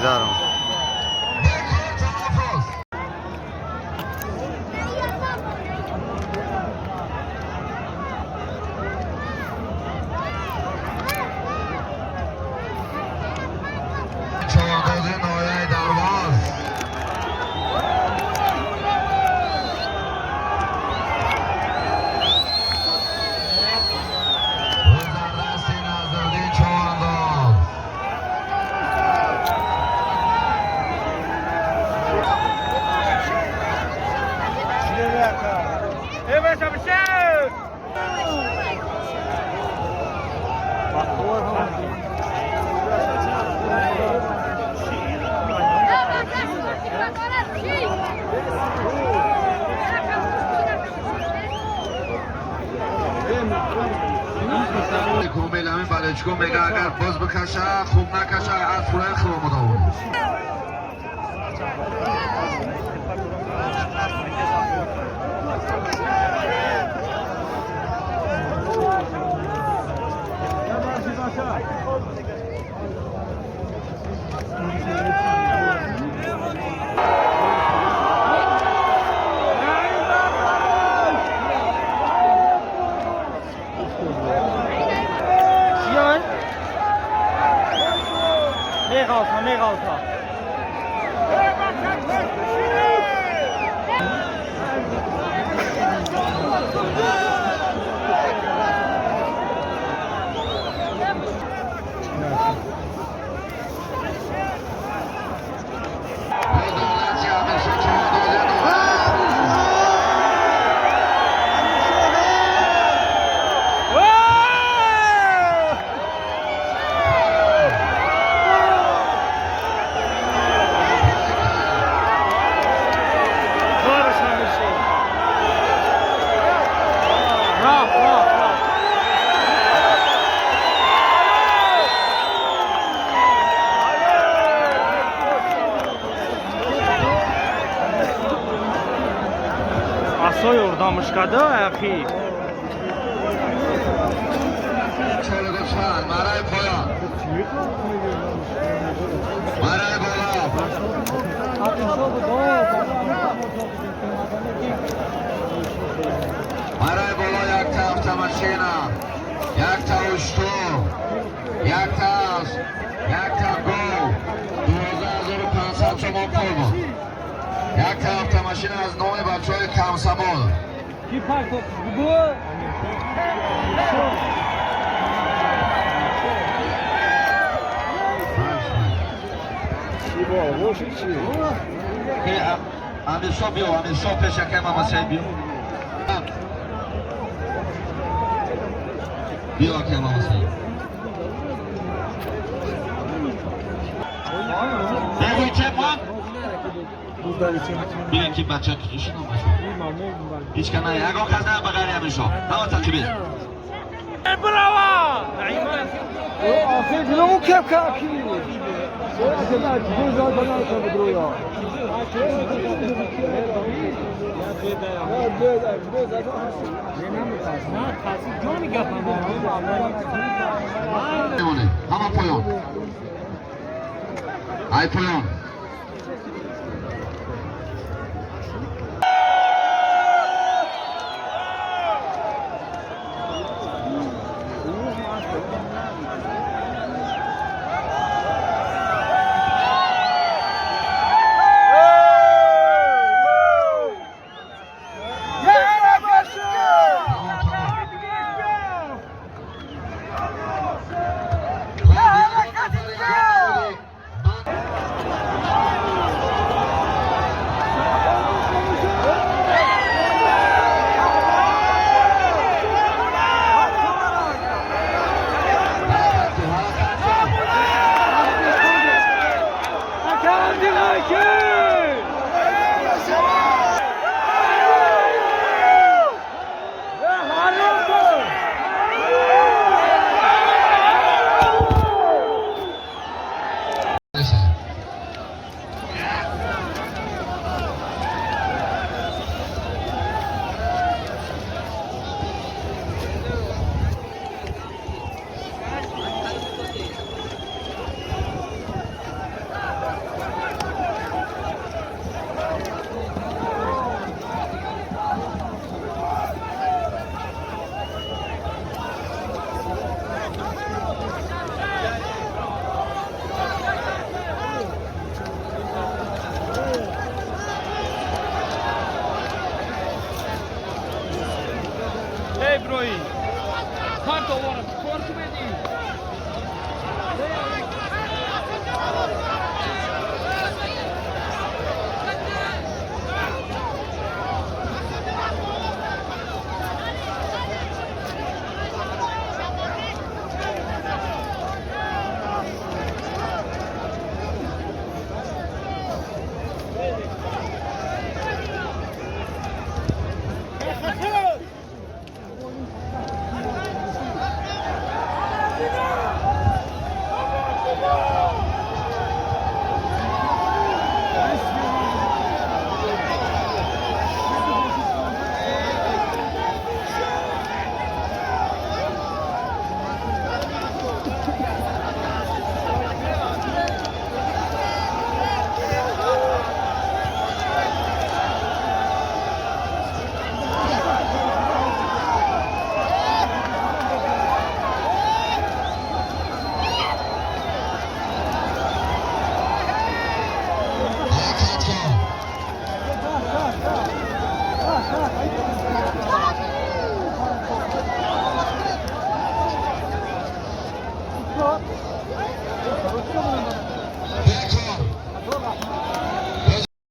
Мегзарам. Бекор талаффуз. Чавандози ноҳияи Дарвоз. Рӯзардасти Назруддин Чавандоз. Комил ҳамин балечко мега, агар боз бикаша, хуб накаша, аз фураи хуб омода буд. Чияй? Меғалта, меғалта. Рӯзардасти Амиршо Чавандози ноҳияи. Бараш Амиршо. Рафт, рафт, рафт. Асои ёрдамушкада ахи. 40 гӯсфанд марай поён, марай боло. Марай боло якта автомашина, якта уштур, якта асп, якта гов, 12 500 сомон пул буд. Якта автомашина аз номи бачаҳои камсамол. Ки партофт бугу? Амиршо, биё, Амиршо, пешакай Мамасаид, биё, биё, акай Мамасаид. Бегӯй, чемон биё, ки бача шино бача. Ҳеч ка на, ягон кас на, ба ғайри Амиршо, ҳама тақибед. Браво! آخه جلو کپ کپی Мемонем ҳама поён, ай поён. Тамом, тамом.